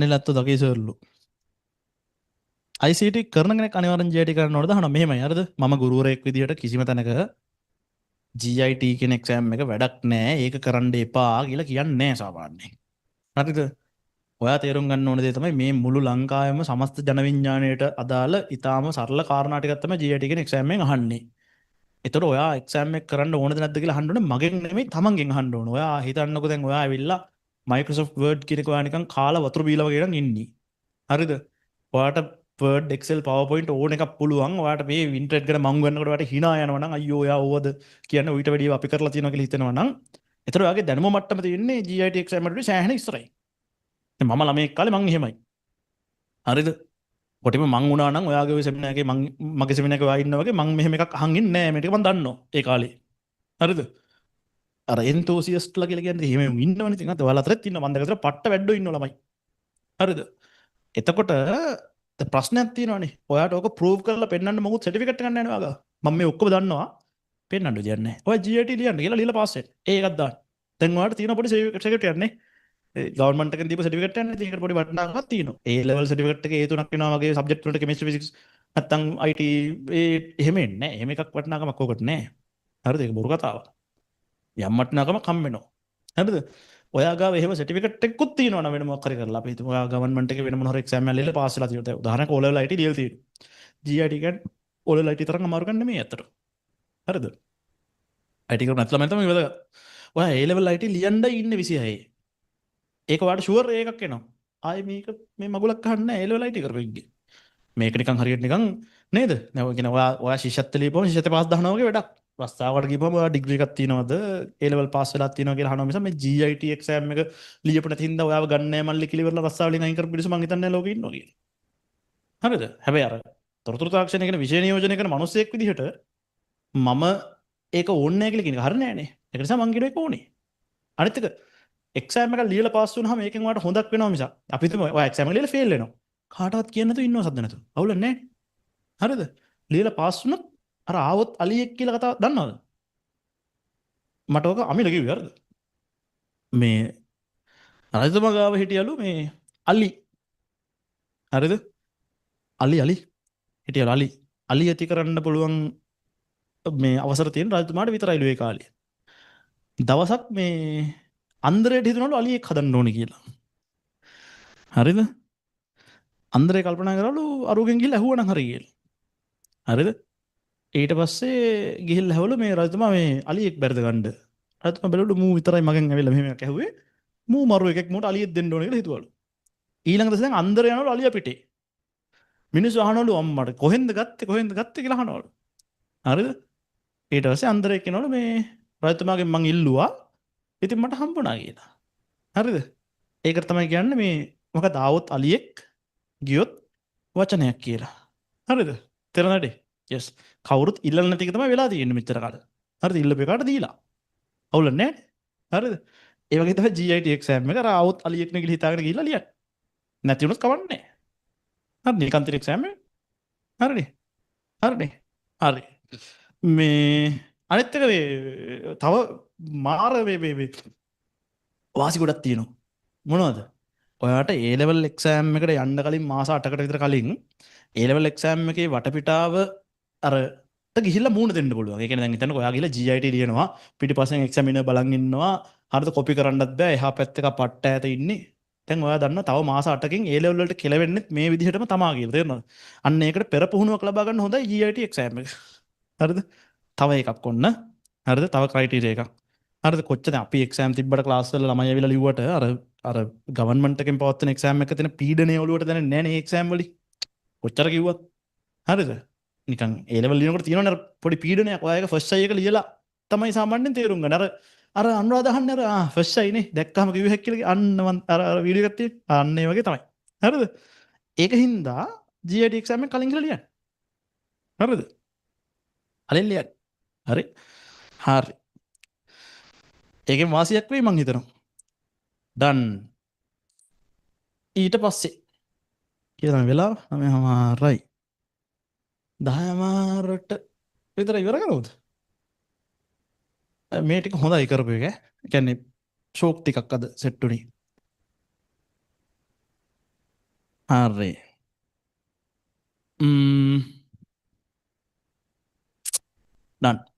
අනිලත්තු දකී සර්ලු. ICT කරන කෙනෙක් අනිවාර්යෙන් GIT කරන්න ඕනද? අහනවා මෙහෙමයි. හරිද? මම ගුරුවරයෙක් විදිහට කිසිම තැනක GIT කියන එක්සෑම් එක වැඩක් නෑ, ඒක කරන්න එපා කියලා කියන්නේ නෑ සාමාන්‍යයෙන්. හරිද? ඔයා තේරුම් ගන්න ඕන දේ තමයි මේ මුළු ලංකාවෙම සමස්ත ජන විඥාණයට අදාළ ඊටාම සරල කාරණා ටිකක් තමයි GIT කියන එක්සෑම් එකෙන් අහන්නේ. එතකොට ඔයා එක්සෑම් එක කරන්න ඕනද නැද්ද කියලා අහන්න ඕනේ මගෙන් නෙමෙයි, තමන්ගෙන් අහන්න ඕන. ඔයා හිතන්නකෝ දැන් ඔයා ඇවිල්ලා Microsoft Word කියන එක ඔයා නිකන් කාලා වතුර බීලා වගේ නම් ඉන්නේ. හරිද? ඔයාට Word, Excel, PowerPoint ඕන එකක් පුළුවන්. ඔයාට මේ ඉන්ටර්නෙට් ගැන මං ගන්නකොට ඔයාට හිනා යනවා නම්, අයියෝ ඔයා ඕවද කියන්නේ, ඌට වැඩිය අපි කරලා තියෙනවා කියලා හිතෙනවා නම්, එතකොට ඔයාගේ දැනුම මට්ටම තියෙන්නේ GIT exam එකට වඩා සෑහෙන ඉස්සරහින්. දැන් මම ළමයෙක් කාලේ මං එහෙමයි. හරිද? කොටිම මං වුණා නම් ඔයාගේ ඔය සෙමිනාර් එකේ මං මගේ සෙමිනාර් එකේ ඔයා ඉන්නා වගේ මං මෙහෙම එකක් අහන් ඉන්නේ නෑ. මේ ටික මං දන්නවා ඒ කාලේ. හරිද? අර එන්තෝසියස්ට්ලා කියලා කියන්නේ එහෙම උන් ඉන්නවනේ ඉතින්. අත ඔයාලා අතරෙත් ඉන්නවා. මං දැක අතර පට්ට වැඩ්ඩෝ ඉන්නවා ළමයි. හරිද? එතකොට දැන් ප්‍රශ්නයක් තියෙනවනේ. ඔයාට ඕක ප්‍රූව් කරලා පෙන්වන්න මොකුත් සර්ටිෆිකේට් එකක් නැහැ නේ ඔයාගාව. මම මේ ඔක්කොම දන්නවා. පෙන්වන්න විදියක් නැහැ. ඔයා GIT ලියන්න කියලා ලියලා පාස් වෙන්න. ඒ එකක් දාන්න. දැන් ඔයාට තියෙන පොඩි සර්ටිෆිකේට් එකක් නේ. ඒ ගවර්න්මන්ට් එකෙන් දීපු සර්ටිෆිකේට් එකක් නේ. ඉතින් ඒකට පොඩි වටිනාකමක් තියෙනවා. ඒ ලෙවල් සර්ටිෆිකේට් එකේ ඒ තුනක් වෙනවා වගේ සබ්ජෙක්ට් වලට කෙමිස්ට්‍රි, ෆිසික්ස් නැත්තම් IT ඒ එහෙම එන්නේ නැහැ. එහෙම එකක් වටිනාකමක් ඕකට නැහැ. හරිද? ඒක බොරු කතාවක්. යම් වටිනාකමක් හම් වෙනවා. හරිද? ඔයා ගාව එහෙම සර්ටිෆිකේට් එකකුත් තියෙනවා නම් වෙන මොකක් හරි කරලා අපි හිතමු ඔයා ගවර්න්මන්ට් එකේ වෙන මොන හරි එක්සෑම් එකක් ලියලා පාස් වෙලා තියෙනවා. දැන් උදාහරණයක් O level IT ලියලා තියෙනවා. GIT කියන්නේ O level IT තරම් අමාරු එකක් නෙමෙයි ඇත්තට. හරිද? IT කරපු නැති ළමයි තමයි වැදගත්. ඔයා A level IT ලියන්නයි ඉන්නේ 26. ඒක ඔයාට ෂුවර් ඒ එකක් එනවා. ආයේ මේක මේ මගුලක් අහන්නේ නැහැ A level IT කරපු එකගේ. මේක නිකන් හරියට නිකන් නේද? දැන් ඔය කියන ඔයා ඔයා ශිෂ්‍යත්ව ලියපුවම ශිෂ්‍යත්ව පාස් දානවා වගේ වැඩක්. රස්සාවකට ගිහපුවම ඔයා ඩිග්‍රී එකක් තියෙනවද? A level pass වෙලා තියෙනවද කියලා අහනවා මිස මේ GIT exam එක ලියපු නැති හින්දා ඔයාව ගන්න නෑ මල්ලි කියලා ඉවරලා රස්සාව වලින් අයින් කරපු මිනිස්සු මං හිතන්නේ නෑ ලෝකේ ඉන්නවා කියලා. හරිද? හැබැයි අර තොරතුරු තාක්ෂණය කියන විෂය නියෝජනය කරන මිනිස්සෙක් විදිහට මම ඒක ඕනේ නෑ කියලා කියන එක හරි නෑනේ. ඒක නිසා මං කියන එක ඕනේ. අනිත් එක එක්සෑම් එක ලියලා පාස් වුණාම ඒකෙන් ඔයාට හොඳක් වෙනවා මිසක් අපි හිතමු ඔයා එක්සෑම් එක ලියලා ෆේල් වෙනවා. කාටවත් කියන්න නැතුව ඉන්නවා සද්ද නැතුව. අවුලක් නෑ. හරිද? ලියලා පාස් වුණොත් අර ආවොත් අලියෙක් කියලා කතාව දන්නවද? මට ඕක අමිල කිව්වේ හරිද? මේ රජතුමා ගාව හිටියලු මේ අලි. හරිද? අලි අලි හිටියලු අලි. අලි ඇති කරන්න පුළුවන් මේ අවසර තියෙන රජතුමාට විතරයිලු ඒ කාලේ. දවසක් මේ අන්දරයට හිතුණලු අලියෙක් හදන්න ඕනේ කියලා. හරිද? අන්දරේ කල්පනා කරලු අරුගෙන් ගිහිල්ලා ඇහුවනම් හරි කියලා. හරිද? ඊට පස්සේ ගිහිල්ලා ඇහුවලු මේ රජතුමා මේ අලියෙක් බැරිද ගන්න. රජතුමා බැලුවලු මූ විතරයි මගෙන් ඇවිල්ලා මෙහෙම එකක් ඇහුවේ. මූ මරු එකෙක් මූට අලියෙක් දෙන්න ඕනේ කියලා හිතුවලු. ඊළඟ දවසේ දැන් අන්දර යනවලු අලියා පිටේ. මිනිස්සු අහනවලු අම්මට කොහෙන්ද ගත්තේ කොහෙන්ද ගත්තේ කියලා අහනවලු. හරිද? ඊට පස්සේ අන්දරේ කියනවලු මේ රජතුමාගෙන් මං ඉල්ලුවා. ඉතින් මට හම්බුණා කියලා. හරිද? ඒකට තමයි කියන්නේ මේ මොකද ආවොත් අලියෙක් ගියොත් වචනයක් කියලා. හරිද? තේරුණාද? යස්. කවුරුත් ඉල්ලන්න නැති එක තමයි වෙලා තියෙන්නේ මෙච්චර කාල. හරිද? ඉල්ලපු එකාට දීලා. අවුලක් නැහැ. හරිද? ඒ වගේ තමයි GIT exam එක අර ආවොත් අලියෙක් නේ කියලා හිතාගෙන ගිහිල්ලා ලියන්න. නැති වුණොත් කමක් නැහැ. හරි නිකන් තියෙන එක්සෑම් එක. හරිනේ. හරිනේ. හරි. මේ අනිත් එක මේ තව මාර මේ මේ මේ වාසි ගොඩක් තියෙනවා. මොනවද? ඔයාට A level exam එකට යන්න කලින් මාස 8කට විතර කලින් A level exam එකේ වටපිටාව අර ගිහිල්ලා මූණ දෙන්න පුළුවන්. ඒ කියන්නේ දැන් හිතන්නකෝ ඔයා ගිහිල්ලා GIT ලියනවා, පිටිපස්සෙන් එක්සැමිනර් බලන් ඉන්නවා, හරිද කොපි කරන්නත් බෑ, එහා පැත්තක පට්ට ඈත ඉන්නේ. දැන් ඔයා දන්නවා තව මාස 8කින් A level වලට කෙලවෙන්නෙත් මේ විදිහටම තමා කියලා. තේරෙනවද? අන්න ඒකට පෙර පුහුණුවක් ලබා ගන්න හොඳයි GIT exam එක. හරිද? තව එකක් ඔන්න. හරිද? තව ක්‍රයිටීරියා එකක්. හරිද? කොච්චර දැන් අපි එක්සෑම් තිබ්බට ක්ලාස් වල ළමයි ඇවිල්ලා ලිව්වට අර අර ගවර්න්මන්ට් එකෙන් පවත්වන එක්සෑම් එක තියෙන පීඩනය ඔලුවට දැනෙන්නේ නැහැ නේ එක්සෑම් වලින්. කොච්චර කිව්වත්. හරිද? නිකන් ඒ ලෙවල් ලියනකොට තියෙනවනේ අර පොඩි පීඩනයක්. ඔයා ඒක ෆස්ට් ෂයි එක ලියලා තමයි සාමාන්‍යයෙන් තේරුම් ගන්න. අර අර අනුරාධ අහන්නේ අර ආ ෆස්ට් ෂයි නේ දැක්කම කිව්ව හැක් කියලා අන්න මං අර අර වීඩියෝ එකක් තියෙන. අන්න ඒ වගේ තමයි. හරිද? ඒක හින්දා GIT exam එක කලින් ගිහලා ලියන්න. හරිද? කලින් ලියන්න. හරි. හරි. ඒකෙන් වාසියක් වෙයි මං හිතනවා. ඩන්. ඊට පස්සේ කියලා තමයි වෙලාව 9:00යි. 10:00ට විතර ඉවර කරමුද? මේ ටික හොඳයි කරපු එක. ඈ. ඒ කියන්නේ ෂෝක් ටිකක් අද සෙට් වුණේ. හරි. Done.